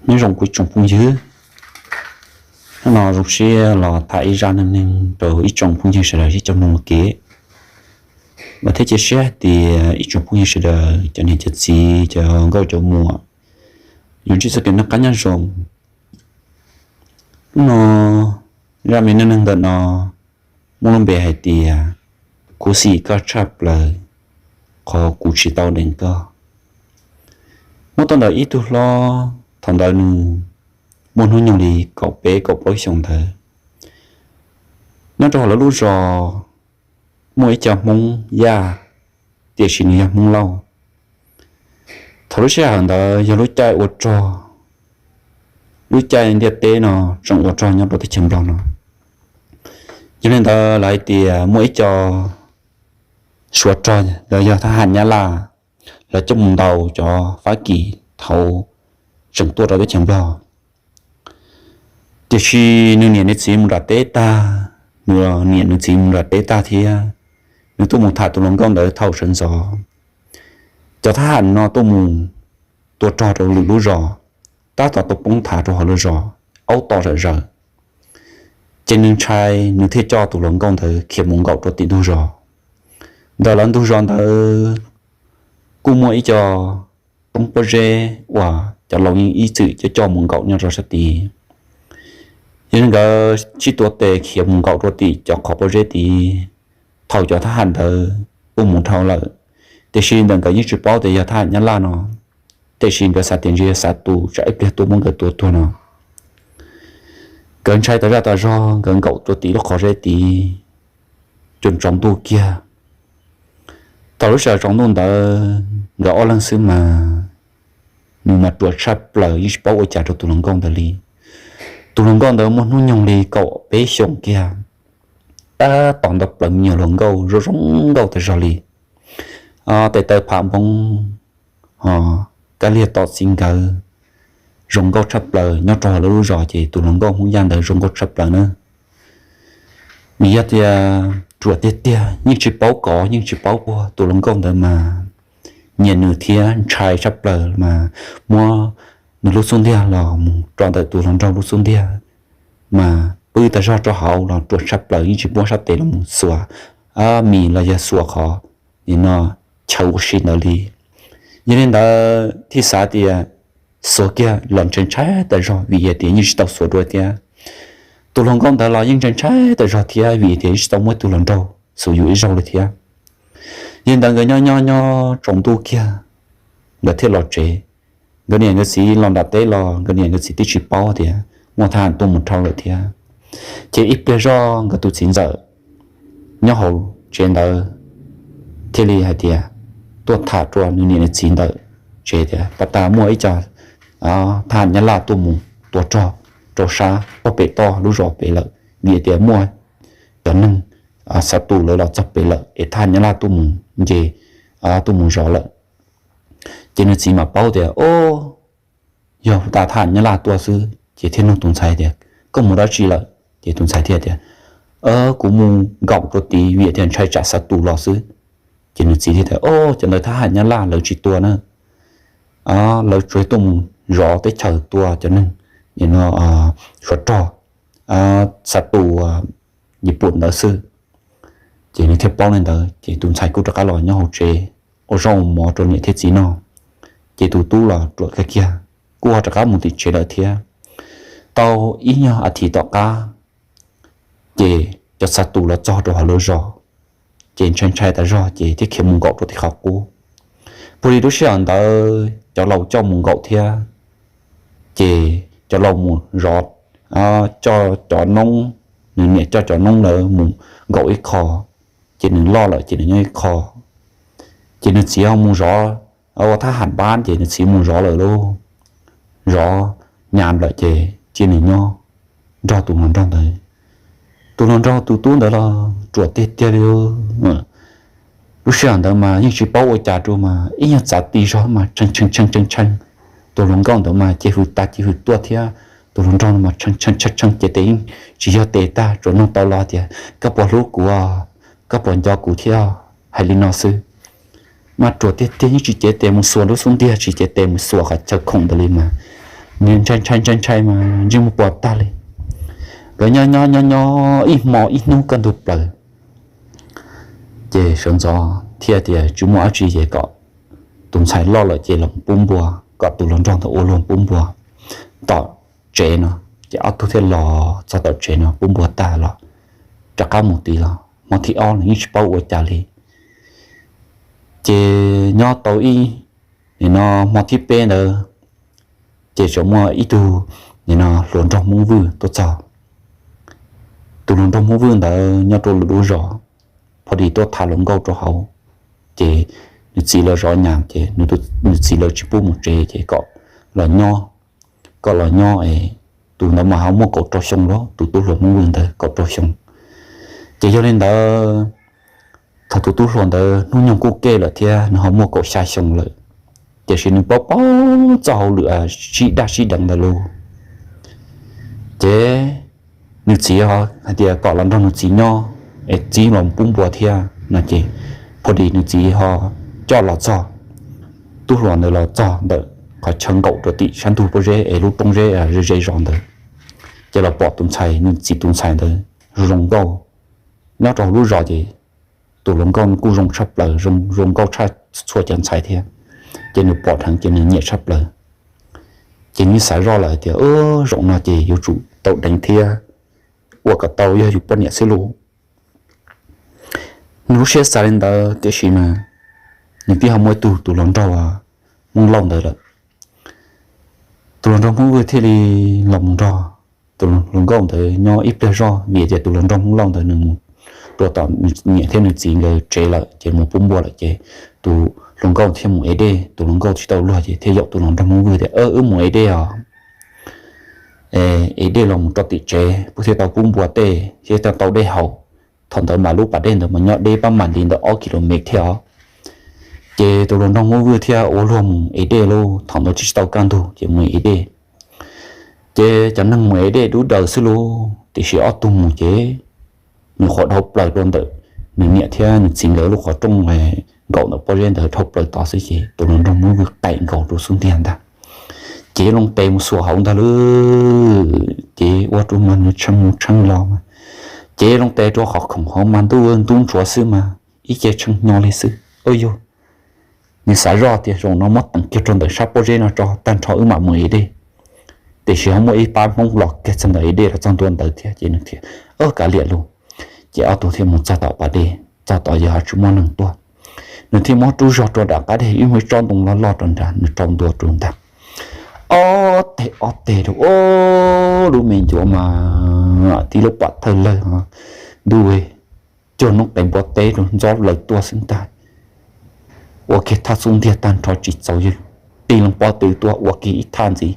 Nyob zoo kuv ib tsoom phooj ywg, hnub no zoo siab los tham ib zaj neej neeg rau ib tsoom phooj ywg sawv daws sib coj mloog ua ke. Vam thiab cia siab hais tias ib tsoom phooj ywg sawv daws, cov niam cov txiv, cov nkauj cov muam, yuav ntsib txoj kev noj qab nyob zoo. Hnub no zaj me neej neeg ntawm no muaj lub npe hais tias kuv xim koj tshaj plaws, qhov kuv tsis tau deev koj. Muaj tau ntawm ib tug hlob, thaum ntawd nws muaj hnub nyoog li kaum peb kaum plaub xyoos ntawd. Nyob rau hauv lawv lub zos muaj ib co Hmoob Yaj, tiam sis nws yog Hmoob Lauj. Thaum lub sij hawm ntawd yog lub caij ua rog, lub caij ntiaj teb no tseem ua rog nyob rau teb chaws Nplog no. Yog li ntawd lawv hais tias muaj ib co suav rog, lawv yog thab ham Nyab Laj, lawv coj mus ntaus cov Fab Kis thaum tseem tuaj rau teb chaws Nplog. Tiam sis nws niam nws txiv mus nram teb tag, nws niam nws txiv mus nram teb tag thiab, nws tuaj mus tham tus hluas nkauj ntawd thaum sawv ntxov. Cov thab ham no tuaj mus tua rog rau lwm lub zos, tab tom tuaj poob thav rau hauv lub zos, aub tom zom zaws. Ces nws ntshai, nws thiaj coj tus hluas nkauj ntawd khiav mus nkaum rau tim ntug zos. Ntawm lawv ntug zos ntawd kuj muaj ib co roob pob zeb uas cov laus yeej ib txwm coj coj mus nkaum nyob rau sab tid. Yog li nkawd sib tuav tes khiav mus nkaum rau tim cov qhov pob zeb tid. Thaum cov thab ham ntawd tuaj mus dhau lawm, tiam sis ntawm nkawd yeej tsis paub tias yog thab ham Nyab Laj no, tiam sis nkawd xav tias ntshe yog xav tus tsam ib pliag tuaj muab nkawd tua tuag no. Nkawd ntshai tas zaj tas zog, nkawd nkaum rau tim lub qhov zeb tid, cuag tsaus ntuj kiag. Thaum lub sij hawm tsaus ntuj ntawd nkawd ob leeg xwb mas, nws mas ruam tshaj plaws yeej tsis paub ua cas rau tus hluas nkauj ntawd li. Tus hluas nkauj ntawd muaj hnub nyoog li kaum peb xyoos kiag, tab tom ntawd plaws me nyuam hluas nkauj zoo zoo nkauj tas zog li. Tes taw pham npoo, ho kab liag tom txiv nkawd, zoo nkauj tshaj plaws. Nyob rau hauv lawv lub zos ces tus hluas nkauj Hmoob Yaj ntawd zoo nkauj tshaj plaws na. Vim yog tias ruam tiag tiag, yeej tsis paub kov yeej tsis paub puag, tus hluas nkauj ntawd mas nyiam nws thiab ntshai tshaj plaws mas muab nws lub xub ntiag los mus rau ntawm tus hluas nraug lub xub ntiag, mas pw tas zog rau hauv los ruam tshaj plaws yeej tsis muab sab tes los mus xuas mis los yog xuas qhov no chaw ua si ntawd li. Yog li ntawd thiaj xav tias xuas kiag los ntshai ntshai tas zog vim yog tias yeej tsis tau xuas dua thiab. Tus hluas nkauj ntawd los yeej ntshai ntshai tas zog thiab vim tias yeej tsis tau muaj ib tug hluas nraug xuas yus ib zaug li thiab. Yog li ntawd nkawd nyob nyob nyob tsaus ntuj kiag, nkawd thiaj los tsev. Nkawd niam nkawd txiv los nram teb los nkawd niam nkawd txiv twb tsis paub tias muaj thab ham tuaj mus dhau lawm thiab. Ces ib pliag zoj nkawd tus txiv ntxawm nyob hauv tsev ntawd thiaj li hais tias, tuaj tham rau nws niam nws txiv ntawm tsev tias pab tas muaj ib co thab ham Nyab Laj tuaj mus tua rog rau sab pem toj lub zos pem lawm, vim tias muaj cov neeg xa tus lawv los txog pem lawm es thab ham Nyab Laj tuaj mus nce, tuaj mus zov lawm. Ces nws txiv mam paub tias, o, yog tas thab ham Nyab Laj tuaj xwb. Ces thiaj nug tus ntxhais tias, koj mus dab tsi lawm? Ces tus ntxhais thiaj tias, kuv mus nkaum rau tid vim tias ntshai tsam xa tus los xwb. Ces nws txiv thiaj tias, o, cov ntawd thab ham Nyab Laj lawv tsis tua na, lawv tsuas tuaj mus zov teb chaws tua cov neeg no, suav rog, xa tus Yiv Pum ntawd xwb. Ces nws thiaj paub li ntawd ces tus ntxhais kuj rov qab los nyob hauv tsev ua zaub ua mov rau niam thiab txiv noj. Ces tus tub los ruam kawg kiag, kuj ho rov qab mus tim tsev lawm thiab. Tau ib nyuag a thiv tom qab, ces cov xa tus los txog rau hauv lawv zos, ces ntshai ntshai tas zog ces thiaj khiav mus nkaum rau tim qhov qub. Puag li lub sij hawm ntawd cov laus coj mus nkaum thiab, ces cov laus mus zov, coj cov noob, nws niam coj cov noob ntawd mus nkaum ib qho, ces nws loj lawm ces nws nyob ib qho. Ces nws txiv ho mus zov, ua thab ham npab ces nws txiv mus zov lawm lauj, zov nyas lawm ces cia nws nyob nrog tus hluas nraug ntawd. Tus hluas nraug tus tub ntawd los ruam tiag tiag li. Lub sij hawm ntawd mas yeej tsis paub ua cas rau mas ib nyuag txav ti zog mas tshee tshee tshee tshee. Tus hluas nkauj ntawd mas ces hws tas ces hws tuaj thiab, tus hluas nraug mas tshee tshee tshee ces tes yeej tsis yog tes tag, tsuas nug tau los tias koj puas hlub kuv, koj puas nco kuv thiab, hais li no xwb. Mas ruam tiag tiag yeej tsis cev tes mus xuas lub xub ntiag, tsis cev tes mus xuas qhov chaw khoom ntawd li mas. Ntshai ntshai ntshai ntshai mas ntsej muag puas tag li. Nkawd nyob nyob nyob nyob ib hmo ib hnub kaj ntug plaws, ces sawv ntxov thiaj tias tsis muaj dab tsi ces kom tus ntxhais loj lawm ces los pub npua, kom tus hluas nraug ntawd ua luag pub npua tom tsev no. Ces ob tug thiaj los txog tom tsev no pub npua tag los rov qab mus tid los hmo thib ob los yeej tsis paub ua cas li. Ces nyob tau ib, nim no hmo thib peb ntawd, ces tseem muaj ib tug, nim no hluas nraug Hmoob Vwj tuaj txog. Tus hluas nraug Hmoob Vwj ntawd nyob rau lwm lub zos, pha dis tuaj tham hluas nkauj rau hauv, ces nws txiv lawv zov nyas ces nws txiv lawv tsis pub mus tsev ces kom los nyob, kom los nyob es tus ntawd mas ho muaj kaum rau xyoo los, tus tub hluas Hmoob Vwj ntawd kaum rau xyoo. Ces yog li ntawd, thaum tus tub hluas ntawd hnub nyoog kuj kev lawm thiab nws ho muaj kaum xya xyoo lawm, tiam sis nws paub paub txoj hauj lwm sib daj sib deev ntawd lauj. Ces nws txiv hais tias kom los nrog nws txiv nyob es txiv los pub npua thiab no ces, pha dis nws txiv ho coj los txog, tub hluas ntawd los txog ntawm qhov chaw nkaum rau tim sab ntug pob zeb es lub roob zeb ze zos ntawd, ces los pom tus ntxhais, nws txiv tus ntxhais ntawd zoo nkauj. Nyob rau hauv lub zos ces tus hluas nkauj kuj zoo tshaj plaws, zoo nkauj tshaj txhua cov ntxhais thiab, ces nws pom dheev ces nws nyiam tshaj plaws. Ces nws xav zoj lawm tias, zaum no ces yuav tsum tau deev thiab ua kom tau yog yus poj niam xwb lauj. Nws lub siab xav li ntawd tiam sis mas nws twb ho muaj ib tug tus hluas nraug Hmoob Lauj ntawd lawm. Tus hluas nraug Hmoob Vwj thiaj li los mus nrog tus hluas nkauj ntawd nyob ib pliag zog vim tias tus hluas nraug Hmoob Lauj ntawd nws mus rau tom nws niam thiab nws txiv nkawd tsev lawm ces mus pub npua lawm ces tus hluas nkauj thiaj mus ev dej, tus hluas nkauj tsis tau luag ces thiaj yaum tus hluas nraug Hmoob Vwj tias, wb mus ev dej os, ev dej los mus rau tim tsev pub thiaj tau pub npua tej thiab tau dej haus. Thaum ntawd mas lub pas dej ntawd mas nyob deb pab mam li ntawm ob kilomev thiab os. Ces tus hluas nraug Hmoob Vwj thiaj ua luag mus ev dej lauj, thaum ntawd tsis tau kaj ntug ces mus ev dej. Ces cov neeg mus ev dej dub daws xwb lauj, tiam sis ob tug mus ces nws qhuav dhau plaws rau ntawm nws niam thiab nws txiv nkawd lub qhov rooj nkaum ntawm pob zeb ntawd dhau plaws tod xwb ces tus hluas nraug Hmoob Vwj qaim nkaus rau xub ntiag ntag. Ces loo tes mus xuas hauv ntag lauj, ces ua rau mas nws tshee mus tshee los mas, ces loo tes rau qhov khoom hauv mas ntuj ntub ntsuav xwb mas ib ce tshee hnyo li xwb. Ua yug, nws xav zoj tias zaum no muab teem kiag rau ntawm sab pob zeb no tso tag nrho wb mam mus ev dej. Tiam sis ho muaj ib pab Hmoob los kiag txog ntawm ev dej los txog ntua ntawd thiab ces nws thiaj, kav liam lauj. Ces ob tug thiaj mus txog tom pas dej, txog tod yog ho tsis muaj neeg tuaj. Nws thiaj muab rub zog rau nram qab deg ib muaj ib tsob ntoo loj loj rau nrad, nws rau ntua rau ntag. Ob teg ob teg rau, o, lub me ncuav mas tib lub pam thawj lawg, ntuj, cuag noob qes npua teb rau ntxob laws tuaj xwb ntag. Ua kiag thaj xub ntiag tag nrho tsis txaus yog, tig loo pob tw tuaj ua kiag ib thaj ntxiv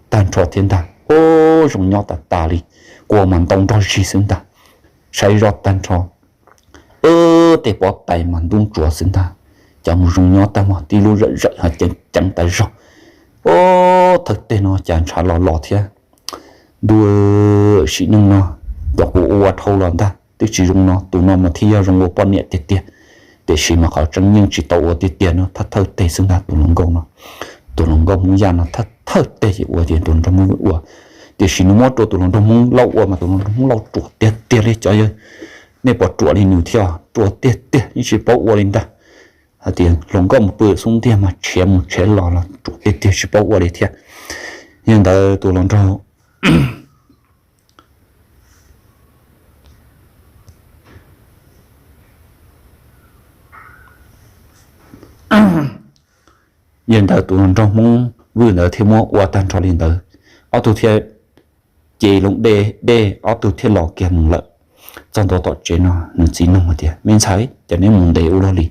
tag nrho thiab ntag. O, zoo nyob tas tas li, kua mas ntau nrog zig xwb ntag. Saib zoj tag nrho, tej pob tais mas ntub ntsuav xwb ntag. Cov mus zoo nyob tag mog, tib lub zawm zawm ho ceev ceev tas zog. O, thawj teg no cas ntshav los los thiab. Ntuj, sim neej no, cov kuv ua dhau los ntag twb tsis zoo no, tus no mas thiaj yog zoo ua poj niam tiag tiag. Tiam sis mas qhov tseeb yeej tsis tau ua tiag tiag no, thawj thawj teg xwb ntag tus hluas nkauj no. Tus hluas nkauj Hmoob Yaj no thawj thawj teg ces ua ces tus hluas nraug Hmoob Vwj ua. Tiam sis nws muab rau tus hluas nraug Hmoob Lauj ua mas tus hluas nraug Hmoob Lauj ruam tiag tiag li cov yawg. Nej puas ruam li nws thiab? Ruam tiag tiag, yeej tsis paub ua li ntag. Hais tias hluas nkauj mus pw xub ntiag mas tshiav mus tshiav los los ruam tiag tiag tsis paub ua li thiab. Yog ntawd tus hluas nraug Yog ntawd tus hluas nraug Hmoob Vwj ntawd thiaj muab ua tag nrho li ntawd. Ob tug thiaj ce loo dej dej, ob tug thiaj los kiag mus lawm. Txog ntua tom tsev no nws txiv nug hais tias, me ntxhais, cas neb mus ntev ua luaj li?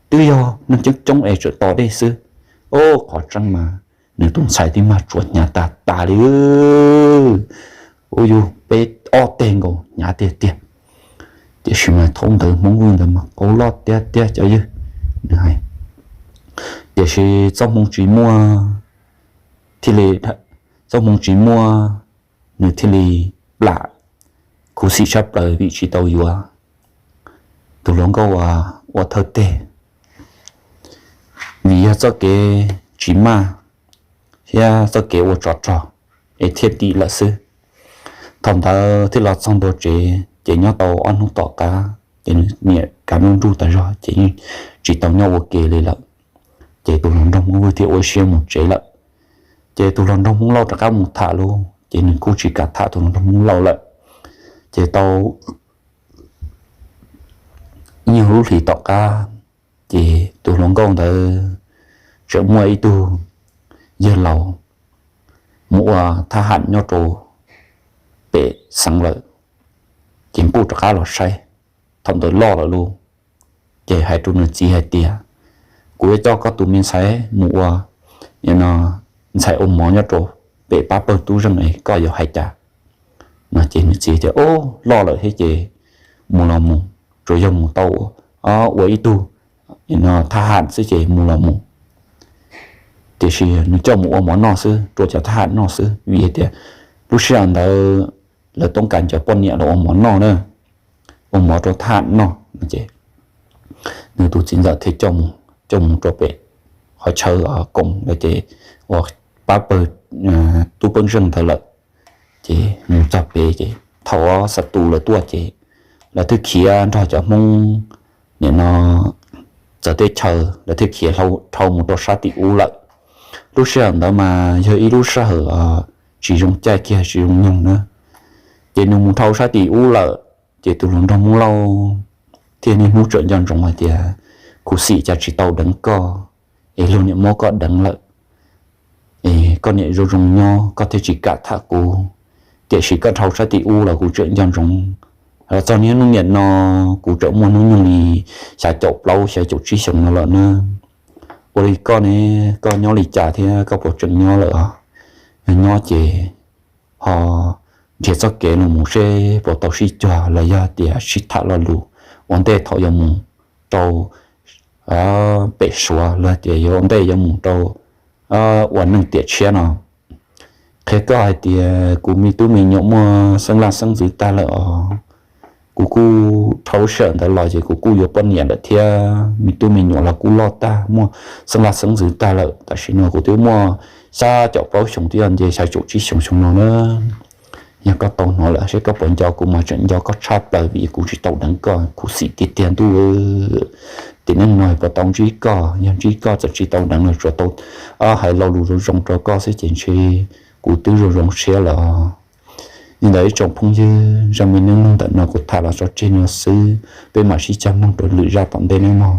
Twb yog neeg coob coob es tseem tos dej xwb. O, qhov tseeb mas nws tus ntxhais twb mag tsuas hnyav tas tas li. Ua yug peb ob teg nkaus hnyav tiag tiag. Tiam sis mas thaum ntawd Hmoob Vwj ntawd mas qau loj tiag tiag cov yawg. Nws hais, tiam sis txoj hmoo tsis muaj, thiaj li, txoj hmoo tsis muaj, nws thiaj li plam khuv xim tshaj plaws vim tsis tau yuav tus hluas nkauj uas ua thawj teg. Vim yog txoj kev tsis maj, thiab txoj kev ua tsov rog es thiaj dim lawm xwb. Thaum ntawd thiaj los txog ntua tsev ces nyob tau ob hnub tom qab ces nws niam kav nruj nruj tas zog ces yeej tsis tau nyob ua ke li lawm. Ces tus hluas nraug Hmoob Vwj thiaj ua siab mus tsev lawm. Ces tus hluas nraug Hmoob Lauj rov qab mus tham lauj, ces nws kuj tsis kam tham tus hluas nraug Hmoob Lauj lawm. Ces tau ib nyuag lub hlis tom qab, ces tus hluas nkauj ntawd tseem muaj ib tug yawg laus mus ua thab ham nyob rau pem xeev lawm, ces kuj rov qab los saib. Thaum ntawd loj lawm lauj, ces hais rau nws txiv hais tias, kuv yuav coj koj tus me ntxhais mus ua ntxhais ua mov nyob rau pem pab pawg tub zeej, koj yuav hais cas? No ces nws txiv tias, o, loj lawm thiab ces mus los mus, tsuas yog mus tau ua ib tug thab ham xwb ces mus los mus. Tiam sis nws coj mus ua mov noj xwb, rau cov thab ham noj xwb, vim hais tias lub sij hawm ntawd lawv toob kas cov poj niam los ua mov noj na, ua mov rau thab ham noj. Nws tus txiv ntxawm thiaj coj mus rau pem qhov chaw koom lawm ces uas pab pawg tub pawg zeej ntawd lawm. Ces mus txog pem ces thaum xa tus lawv tuaj ces lawv thiaj khiav nrog cov Hmoob nim no txawv teb chaws, lawv thiaj khiav dhau mus rau sab tim ub lawm. Lub sij hawm ntawd mas yog ib lub sij hawm tsis zoo caij kiag tsis zoo nyoog na. Ces nws mus dhau sab tim ub lawm, ces tus hluas nraug Hmoob Lauj thiaj niaj hnub tseem nco ntsoov hais tias, khuv xim cas tsis tau deev koj, es luag niam muab koj deev lawm, es koj niam zoo zoo nyob koj thiaj tsis kam tham kuv, tiam sis koj dhau sab tim ub los kuv tseem nco ntsoov. Los txog niaj hnub niam no kuv tseem muaj hnub nyoog li xya caum plaub xya caum tsib xyoos no lawm na. Ua li koj ne, koj nyob li cas thiab koj puas tseem nyob lawm os? Yog nyob ces ho nrhiav txoj kev no mus seb puas tau sib cuag los yog tias sib tham lo lus ua ntej thaum yuav mus rau pem Suav los tias yuav ua ntej yuav mus rau ua neej tiam tshiab no. Qhia koj hais tias kuv me tub me nyuam muaj xeeb laj xeeb ntxwv tag lawm os. Kuv kuj dhau lub sij hawm ntawd los ces kuv kuj yuav poj niam lawm thiab, me tub me nyuam los kuj loj tag muaj xeeb laj xeeb ntxwv tag lawm. Tam sim no kuv twb muaj xya caum plaub xyoos twb yog nce xya caum tsib xyoos xyoo no na. Yog koj tau hnov lawm seb koj puas nco kuv, mas tseem nco koj tshaj plaws vim kuv tsis tau deev koj, khuv xim tiag tiag ntuj. Tiam neej no puas tau ntsib koj, yog ntsib koj txawm tsis tau deev los tsuas tau hais lo lus zoo zoo rau koj xwb ces ntshe kuv twb zoo zoo siab lawm. Li ntawd ib tsoom phooj ywg, zaj me neej neeg ntawm no kuv tham los tso tseg no xwb, peb mam sib cog mloog rau lwm zaj tom ntej nawb mog.